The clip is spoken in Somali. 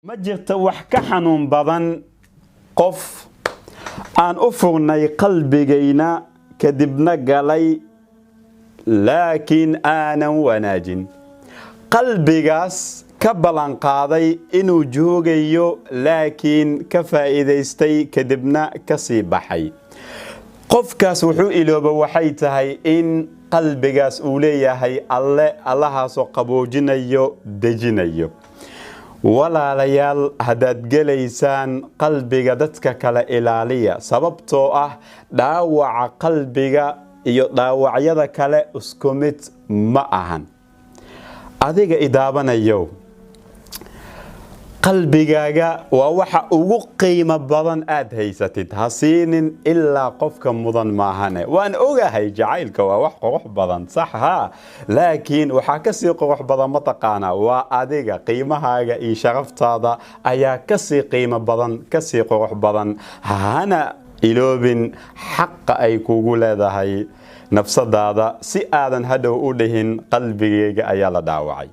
Ma jirto wax ka xanuun badan qof aan u furnay qalbigayna, kadibna galay, laakiin aanan wanaajin qalbigaas, ka ballanqaaday inuu joogayo, laakiin ka faa'iidaystay, kadibna ka sii baxay. Qofkaas wuxuu ilooba waxay tahay in qalbigaas uu leeyahay Alle, Allahaasoo qaboojinayo, dejinayo. Walaalayaal, haddaad gelaysaan qalbiga dadka kale, ilaaliya, sababtoo ah dhaawaca qalbiga iyo dhaawacyada kale isku mid ma ahan. Adiga idaabanayo, qalbigaaga waa waxa ugu qiimo badan aad haysatid. Ha siinin ilaa qofka mudan maahane. Waan ogahay jacaylka waa wax qurux badan, sax haa, laakiin waxaa kasii qurux badan, mataqaanaa, waa adiga. Qiimahaaga iyo sharaftaada ayaa kasii qiimo badan, kasii qurux badan. Hana iloobin xaqa ay kugu leedahay nafsadaada, si aadan hadhow u dhihin "Qalbigayga ayaa la dhaawacay."